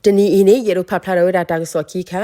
တနံၤအံၤန့ၣ် ယအဲၣ်ဒိးပာ်ဖျါထီၣ်ဝဲဒၣ်တၢ်ကစီၣ်ခံခါ,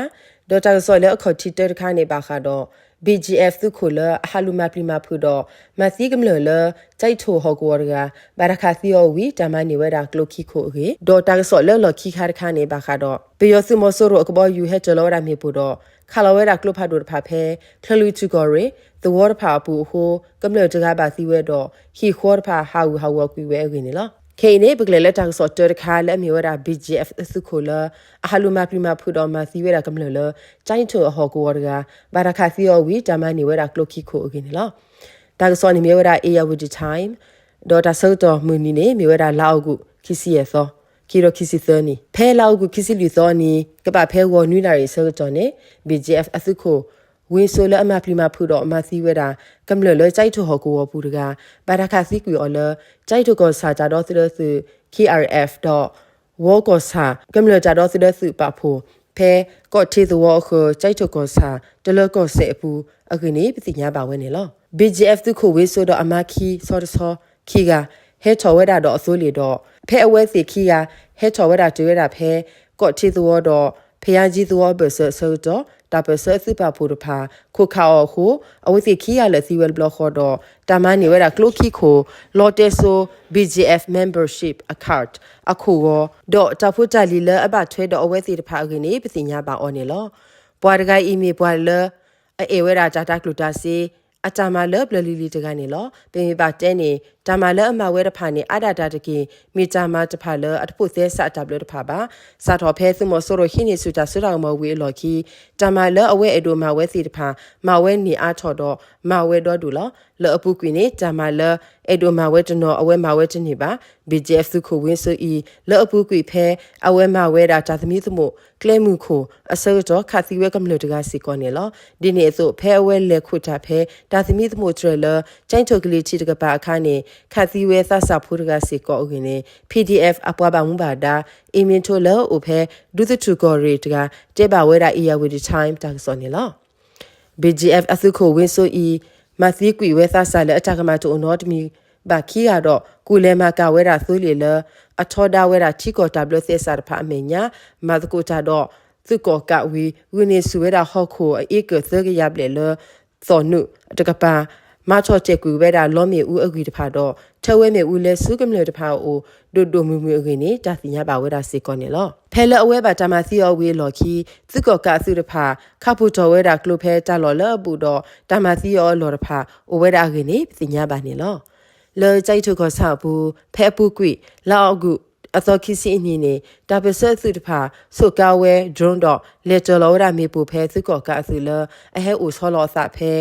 ဒီးတၢ်ကစီၣ်လၢအခီၣ်ထံးတၢတခါန့ၣ် ဘၣ်ဃးဒီး ဘီၣ်ကၠံၣ်အဲၣ် သုးခိၣ်လၢအဟးလူၤမၤပျံၤမၤဖုးဒီး မၤသံကမျၢၢ်လၢ ကၠဲးထိၣ်ဟီၣ်ကဝီၤတဂၤ ဘၣ်တၢ်ခးသံအီၤဝံၤ တၢ်မၤန့ၢ်ဝဲဒၣ်ကျိခံခိၣ်အဂ့ၢ်, ဒီးတၢ်ကစီၣ်လၢလီၢ်ခံခါတခါန့ၣ် ဘၣ်ဃးဒီး ပယီၤသုးမီၤစိရိၤအကဘီယူၤဟဲတၢၤလီၤဝဲဒၣ်မ့ၣ်ပိၢ်ဒီး ခးလီၤဝဲဒၣ်ကျိဖးဒိၣ်တဖၣ်ဖဲ ချၢၣ်လွံၢ်ထူၣ်ကီၢ်ရ့ၣ် သဝီတဖၣ်အပူၤအဃိ ကမျၢၢ်တဂၤဘၣ်သံဝဲဒီး ဟံၣ်ဃီတဖၣ်ဟးဂူာ်ဟးဂီၤကွံာ်ဝဲအဂ့ၢ်န့ၣ်လီၤ. ခဲအံၤန့ၣ် ပကလဲၤလၢတၢ်ကစီၣ်တၢတခါလၢအမ့ၢ်ဝဲဒၣ် ဘီၣ်ကၠံၣ်အဲၣ် သုးခိၣ်လၢ အဟးလူၤမၤပျံၤမၤဖုးဒီးမၤသံဝဲဒၣ်ကမျၢၢ်လၢ ကၠဲးထိၣ်အဟီၣ်ကဝီၤတဂၤ ဘၣ်တၢ်ခးသံအီၤဝံၤ တၢ်မၤန့ၢ်ဝဲဒၣ်ကျိခံခိၣ်အဂ့ၢ်န့ၣ်လီၤ. တၢ်ကစီၣ်န့ၣ်မ့ၢ်ဝဲဒၣ် Ayeyarwady Times ဒီးတၢ်ဆၢကတီၢ်မုၢ်နံၤန့ၣ် မ့ၢ်ဝဲဒၣ်လါအီကူး ခံဆံယဲၢ်သီ, ခံဒီးခံဆံသၢနံၣ်, ဖဲလါအီကူး ခံဆံလွံၢ်သီအနံၤ ကဘၣ်ဖဲဂီၤနွံနၣ်ရံၣ်အဆၢကတီၢ်န့ၣ် ဘီၣ်ကၠံၣ်အဲၣ် အသုးခိၣ် ဝ့စိ လၢအမၤပျံၤမၤဖုးဒီးမၤသံဝဲဒၣ် ကမျၢၢ်လၢကၠဲးထိၣ်ဟီၣ်ကဝီၤပူၤတဂၤ ဘၣ်တၢ်ခးသံကွံာ်အီၤလၢ ကၠဲးထိၣ်ကီၢ်ဆၣ်တၢ်ဒီသဒၢသုး ခ့ၣ်အၣ်အၣ်အၣ် ဒီး ဝီကီၢ်ဆၣ် ကမျၢၢ်တၢ်ဒီသဒၢသုးပာ်ဖှိၣ် ဖဲကီၢ်ထံးသဝီအဃၢၤ ကၠဲးထိၣ်ကီၢ်ဆၣ် တလၢကီၢ်စဲၣ်အပူၤအဂ့ၢ်န့ၣ် ပသ့ၣ်ညါဘၣ်ဝဲန့ၣ်လီၤ. ဘီၣ်ကၠံၣ်အဲၣ် သုးခိၣ်ဝ့စိဒီးအမါခံ ဆီတဆီ ခံဂၤ ဟဲထီၣ်ဝဲဒၣ်ဒီးအသိလ့ၣ်ဒီး ဖဲအဝဲသ့ၣ်ခံဂၤ ဟဲထီၣ်ဝဲဒၣ်တုၤဝဲဒၣ်ဖဲ ကီၢ်ထံးသဝီဒီး ဖယါကၠံသဝီအဘၢၣ်စၢၤအဆၢကတီၢ် တၢ်ပၢၢ်ဆၢအသုးပာ်ဖှိၣ်တဖၣ် ခိးခးအီၤအဃိ အဝဲသ့ၣ်ခံဂၤလၢာ်သံဝဲတဘျီဃီဒီး တၢ်မၤန့ၢ်ဝဲဒၣ်ကျိခံခိၣ် လီတဲစိ ဘီၣ်ကၠံၣ်အဲၣ် membership card အခိၣ်ဂီၤ ဒီးတၢ်ဖိတၢ်လံၤလၢအဘၣ်ထွဲဒီးအဝဲသ့ၣ်တဖၣ်အဂ့ၢ်န့ၣ် ပသ့ၣ်ညါဘၣ်အီၤန့ၣ်လီၤ. ပှၤတဂၤအံၤမ့ၢ်ပှၤလၢ အအဲၣ်ဝဲဒၣ်တၢ်တၤကျိၣ်တၤစ့ အတၢ်မၤလၢပျၢၤလံၤလံၤတဂၤန့ၣ်လီၤ. ပမ့ၢ်ဘၣ်တဲန့ၣ် တၢ်မၤလၢအမၤဝဲတဖၣ်န့ၣ် အါဒၣ်တၢ်တက့ၢ် မ့ၢ်တၢ်မၤတဖၣ်လၢအတဖိးသဲစးအတၢ်ဘျၢတဖၣ်ဘၣ်. စးထီၣ်ဖဲသုးမီၤစိရိၤဟံးန့ၢ်ဆူၣ်တၢ်စိတၢ်ကမီၤဝံၤအလီၢ်ခံ တၢ်မၤလၢအဝဲအဲၣ်ဒိးမၤဝဲသ့ၣ်တဖၣ် မၤဝဲန့ၢ်အါထီၣ်ဒီး မၤဝဲဒီဒူၣ်လီၤ. လၢအပူၤကွံာ်န့ၣ် တၢ်မၤလၢအဲၣ်ဒိးမၤဝဲတနီၤ အဝဲမၤဝဲတန့ၢ်ဘၣ်. ဘီၣ်ကၠံၣ်အဲၣ် သုးခိၣ်ဝ့စိအံၤ လၢအပူၤကွံာ်ဖဲ အဝဲမၤဝဲဒၣ်တၢ်သမံသမိးကျဲမုၢ်ခိၣ်အဆၢကတီၢ် ခးသံဝဲကမျၢၢ်တဂၤစ့ၢ်ကီးန့ၣ်လီၤ. ဒ်န့ၣ်အသိး ဖဲအဝဲလဲၤခိးတၢ်ဖဲ တၢ်သမံသမိးတြဲၤလၢ ကၠဲးထိၣ်ကလံၤထံးတကပၤအခါန့ၣ် ခးသံဝဲသးစၢ်ဖိတဂၤစ့ၢ်ကီးအဂ့ၢ်န့ၣ် ပီၣ်ဒံၣ်အဲၣ် အပှၤဘၣ်မူဘၣ်ဒါ အ့မ့ထိလၢအအိၣ်ဖဲ ဒူသထူၣ်ကီၢ်ရ့ၣ်တဂၤ တဲဘၣ်ဝဲဒၣ် Ayeyarwady Times တၢ်ကစီၣ်န့ၣ်လီၤ. ဘီၣ်ကၠံၣ်အဲၣ် အသုးခိၣ်ဝ့စိအံၤ မၤသံကွံာ်ဝဲသးစၢ်လၢအတၢ်ကမၣ်တအိၣ်နီတမံၤဘၣ်ခံဂၤဒီး ကူၣ်လဲၤမၤကၤဝဲဒၣ်သိလ့ၣ်လၢ အထီဒါဝဲဒၣ်ထံကီၢ်တၢ်ဘျၢသဲစးတဖၣ်အမဲာ်ညါ မၤသကိးတၢ်ဒီး သုးကီၣ်ကးဝံၤ ဂုာ်န့ၢ်ဆူၣ်ဝဲဒၣ်ဟီၣ်ခိၣ်အအ့ကၢၣ်သၢကယၤဘျဲၣ်လၢ သီၣ်နုာ်တကပၤ မၤထီၣ်တဲာ်ကွံာ်ဝဲဒၣ်လီမ့ၣ်အူအဂံၢ်တဖၣ်ဒီး ထၢဝဲမ့ၣ်အူလဲၤဆူကမျၢၢ်တဖၣ်အအိၣ် ဒိၣ်ဒိၣ်မုၢ်မုၢ်အဂ့ၢ်န့ၣ် တၢ်သ့ၣ်ညါဘၣ်ဝဲဒၣ်စ့ၢ်ကီးန့ၣ်လီၤ. ဖဲလၢအဝဲဘၣ်တၢ်မၤသံအီၤဝံၤအလီၢ်ခံ သုးကီၣ်ကးအသုးတဖၣ် ခးဖှိၣ်ထီၣ်ဝဲဒၣ်ကျိဖဲတၢ်လီၢ်လၢအဘူးဒီး တၢ်မၤသံအီၤအလီၢ်တဖၣ် အိၣ်ဝဲဒၣ်အဂ့ၢ်န့ၣ် ပသ့ၣ်ညါဘၣ်န့ၣ်လီၤ. လၢကၠဲးထိၣ်ကီၢ်ဆၣ်အပူၤ ဖဲအပူၤကွံာ် လါအီကူး အသီခံဆံအနံၤန့ၣ် တၢ်ပၢၢ်ဆၢအသုးတဖၣ် ဆိးကါဝဲ drone ဒီး လဲၤတၢၤလီၤဝဲဒၣ်မ့ၣ်ပိၢ်ဖဲသုးကီၣ်ကးအသုးလၢ အဟဲအိၣ်ဆီလီၤအသးဖဲ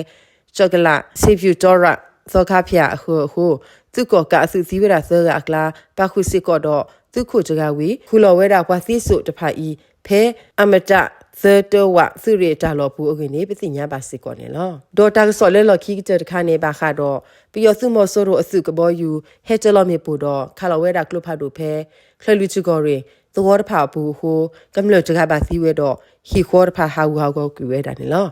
ကၠီၣ်ကလး စ့ဖၠူၣ်တီရၣ် သီခါဖၠၣ်အဃၢၤအဃိ သုးကီၣ်ကးအသုးသံဝဲဒၣ်သၢဂၤအကျါ ပာ်ဃုာ်စ့ၢ်ကီးဒီးသုးခိၣ်တဂၤဝံၤ ဃုလီၤဝဲဒၣ်ပှၤသံစိာ်တဖၣ်အံၤ ဖဲအမတၢ်သၢတၢဝးသုးရ့ၣ်အတၢ်လီၢ်ပူၤအဂ့ၢ်န့ၣ် ပသ့ၣ်ညါဘၣ်စ့ၢ်ကီးန့ၣ်လီၤ. ဒီးတၢ်ကစီၣ်လၢလီၢ်ခံကတၢၢ်တခါန့ၣ် ဘၣ်ဃးဒီး ပယီၤသုးမီၤစိရိၤအသုးကဘီယူၤ ဟဲတၢၤလီၤမ့ၣ်ပိၢ်ဒီး ခးလီၤဝဲဒၣ်ကျိဖးဒိၣ်ဖဲ ချၢၣ်လွံၢ်ထူၣ်ကီၢ်ရ့ၣ်သဝီတဖၣ်အပူၤအဃိ ကမျၢၢ်တဂၤဘၣ်သံဝဲဒီး ဟံၣ်ဃီတဖၣ်ဟးဂူာ်ဟးဂီၤကွံာ်ဝဲဒၣ်န့ၣ်လီၤ.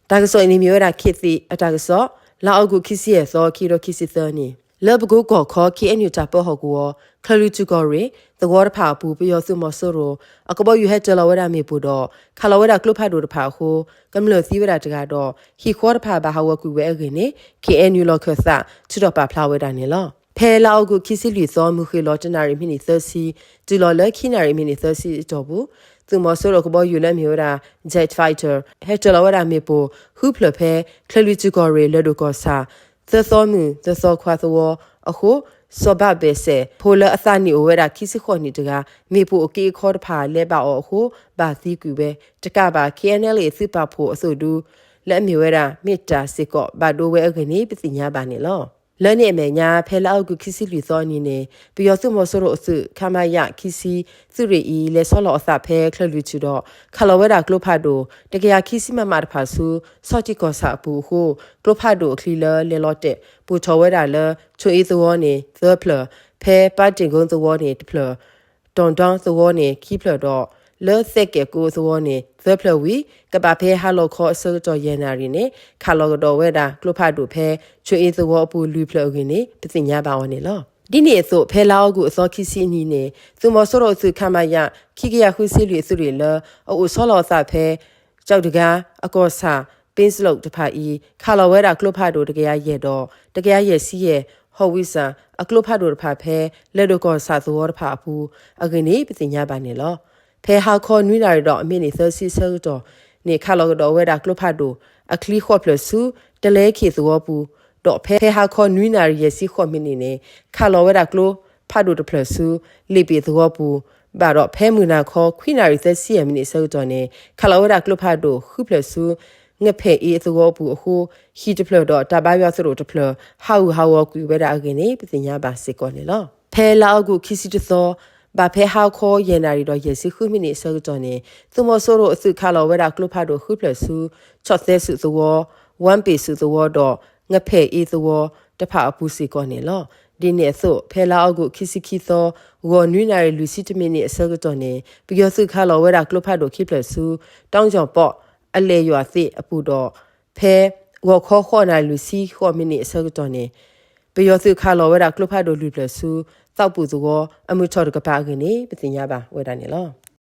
တၢ်ကစီၣ်အံၤန့ၣ်မ့ၢ်ဝဲဒၣ် ခေတ်သစ် အတၢ်ကစီၣ် လါအီကူး ခံဆံယဲၢ်သီ ခံကထိခံဆံသၢနံၣ်, လၢပကိကီၢ်ခီ ခ့ၣ်အဲၣ်ယူၣ် တၢ်ပၢဟီၣ်ကဝီၤ ချၢၣ်လွံၢ်ထူၣ်ကီၢ်ရ့ၣ် သဝီတဖၣ်အပူၤ ပယီၤသုးမီၤစိရိၤ အကဘီယူၤဟဲတၢၤလီၤဝဲဒၣ်မ့ၣ်ပိၢ်ဒီး ခးလီၤဝဲဒၣ်ကျိဖးဒိၣ်တဖၣ်အဃိ ကမျၢၢ်သံဝဲဒၣ်တဂၤဒီး ဟံၣ်ဃီတဖၣ်ဘၣ်ဟးဂီၤကွံာ်ဝဲအဂ့ၢ်န့ၣ် ခ့ၣ်အဲၣ်ယူၣ် လီၢ်ခၢၣ်သး ထုးထီၣ်ပာ်ဖျါဝဲဒၣ်န့ၣ်လီၤ. ဖဲလါအီကူး ခံဆံလွံၢ်သီ မုၢ်ဃ့ၢ်လီၤတနၣ်ရံၣ်မံးနံးသၢဆံ တုၤလီၤလၢ ခံနၣ်ရံၣ်မံးနံးသၢဆံအတီၢ်ပူၤ သုးမီၤစိရိၤကဘီယူၤလၢအမ့ၢ်ဝဲဒၣ် Jet Fighter ဟဲတၢၤလီၤဝဲဒၣ်မ့ၣ်ပိၢ် ဃုဖျၢၣ်ဖဲ ချၢၣ်လွံၢ်ထူၣ်ကီၢ်ရ့ၣ် လၢၢ်ဒိၣ်ကီၢ်ဆၣ် သၢသီမုၢ်သၢသီခွါသဝီအဃိ စီၤဘၣ်ဘဲၣ်စဲး ဖိလၢအသးနံၣ်အိၣ်ဝဲဒၣ် ခံဆံဃိးနံၣ်တဂၤ မ့ၣ်ပိၢ်အက့အခီတဖၣ် လဲၤဘၣ်အီၤအဃိ ဘၣ်သံကွံာ်ဝဲ တကးဘၣ် ခ့ၣ်အဲၣ်ယူၣ် သုးပာ်ဖှိၣ်အသိၣ်ဒူ လၢအမ့ၢ်ဝဲဒၣ် မ့ၣ်တၢ်စ့ၢ်ကီး ဘၣ်ဒိဝဲအဂ့ၢ်န့ၣ် ပသ့ၣ်ညါဘၣ်န့ၣ်လီၤ. လၢန့ၣ်အမဲာ်ညါ ဖဲလါအီကူး ခံဆံလွံၢ်သီအနံၤန့ၣ် ပယီၤသုးမီၤစိရိၤအသုး ခမရ ခံဆံ သုးရ့ၣ်အံၤ လဲၤဆီလီၤအသးဖဲချၢၣ်လွံၢ်ထူၣ်ဒီး ခးလီၤဝဲဒၣ်ကျိဖးဒိၣ် တကယၤခံဆံ မမ တဖၣ်ဆူ ဆီၣ်တံၢ်ကီၢ်ဆၣ်အပူၤအဃိ ကျိဖးဒိၣ်အချံလၢလဲၤလီၤတဲာ် ပိၢ်ထီၣ်ဝဲဒၣ်လၢ ဆိၣ်အ့သဝီန့ၣ် သၢဖျၢၣ်, ဖဲပၣ်တ့ၣ်ကိသဝီန့ၣ် တဖျၢၣ်, တီၣ်ဒီသဝီန့ၣ် ခံဖျၢၣ်ဒီး လၢသဲးကဲၣ်ကိသဝီန့ၣ် သၢဖျၢၣ်ဝံၤ ကဘၣ်ဖဲဟါလီၤခီအဆၢကတီၢ် ယဲၢ်နၣ်ရံၣ်န့ၣ် ခးလီၤကဒီးဝဲဒၣ်ကျိဖးဒိၣ်ဖဲ ဆိၣ်အ့သဝီအပူၤ လွံၢ်ဖျၢၣ်အဂ့ၢ်န့ၣ် ပသ့ၣ်ညါဘၣ်အီၤန့ၣ်လီၤ. ဒ်န့ၣ်အသိး ဖဲလါအီကူးအသီခံဆံအနံၤန့ၣ် သုးမီၤစိရိၤအသုး ခမရ ခံကယၤဃုဆံလွံၢ်အသုးရ့ၣ်လၢ အအိၣ်ဆီလီၤအသးဖဲ ကၠီၣ်တဂၤ အကီၢ်ဆၣ် ပ့စလိၣ်တဖၣ်အံၤ ခးလီၤဝဲဒၣ်ကျိဖးဒိၣ်တကယၤယဲၢ်ဒီး တကယၤယဲၢ်ဆံယဲၢ် howitzer အကျိဖးဒိၣ်တဖၣ်ဖဲ လဲၤဒိၣ်ကီၢ်ဆၣ်သဝီတဖၣ်အပူၤ အဂ့ၢ်န့ၣ် ပသ့ၣ်ညါဘၣ်န့ၣ်လီၤ. ဖဲဟါခီနွံနၣ်ရံၣ်ဒီးအမံးနံးသၢဆံအဆၢကတီၢ်န့ၣ် ခးလီၤကဒီးဝဲဒၣ်ကျိဖးဒိၣ် အချံဃီၣ်ဖျၢၣ်ဆူ တလဲခ့ၣ်သဝီပူၤ, ဒီးဖဲဟါခီနွံနၣ်ရံၣ်ယဲၢ်ဆံဃိးမံးနံးန့ၣ် ခးလီၤဝဲဒၣ်ကျိဖးဒိၣ်တဖျၢၣ်ဆူ လ့ၣ်ပ့ၣ်သဝီပူၤ, ဘၣ်ဒီးဖဲမုၢ်နၤခီ ခွံနၣ်ရံၣ်သၢဆံယဲၢ်မံးနံးအဆၢကတီၢ်န့ၣ် ခးလီၤဝဲဒၣ်ကျိဖးဒိၣ်ဃုဖျၢၣ်ဆူ ငဖဲၣ်အ့သဝီပူၤအဃိ ဟံၣ်တဖျၢၣ်ဒီးတၢ်ဘါယွၤသရိာ်တဖျၢၣ် ဟးဂူာ်ဟးဂီၤကွံာ်ဝဲဒၣ်အဂ့ၢ်န့ၣ် ပသ့ၣ်ညါဘၣ်စ့ၢ်ကီးန့ၣ်လီၤ. ဖဲလါအီကူးခံဆံတသီ ဘၣ်ဖဲဟါခီယဲၢ်နၣ်ရံၣ်ဒီးယဲၢ်ဆံဃုမံးနံးအဆၢကတီၢ်န့ၣ် သုးမီၤစိရိၤအသုးခးလီၤဝဲဒၣ်ကျိဖးဒိၣ်ဃုဖျၢၣ်ဆူ ခၠီၣ်သဲစုးသဝီ, ဝၢပ့ၣ်စုးသဝီဒီး ငဖဲၣ်အ့သဝီတဖၣ်အပူၤစ့ၢ်ကီးန့ၣ်လီၤ. ဒ်န့ၣ်အသိး ဖဲလါအီကူးခံဆံခံသီ ဂီၤနွံနၣ်ရံၣ်လွံၢ်ဆံတမံးနံးအဆၢကတီၢ်န့ၣ် ပယီၤသုးခးလီၤဝဲဒၣ်ကျိဖးဒိၣ်ခံဖျၢၣ်ဆူ တီကၠီၣ်ပီၣ် အလဲၤယွၤသ့ၣ်အပူၤဒီး ဖဲဂီၤခီဃိးနၣ်ရံၣ်လွံၢ်ဆံဃိးမံးနံးအဆၢကတီၢ်န့ၣ် ပယီၤသုးခးလီၤဝဲဒၣ်ကျိဖးဒိၣ်လွံၢ်ဖျၢၣ်ဆူ သီပူၤသဝီအမုၢ်ထီၣ်တကပၤအဂ့ၢ်န့ၣ် ပသ့ၣ်ညါဘၣ်ဝဲဒၣ်န့ၣ်လီၤ.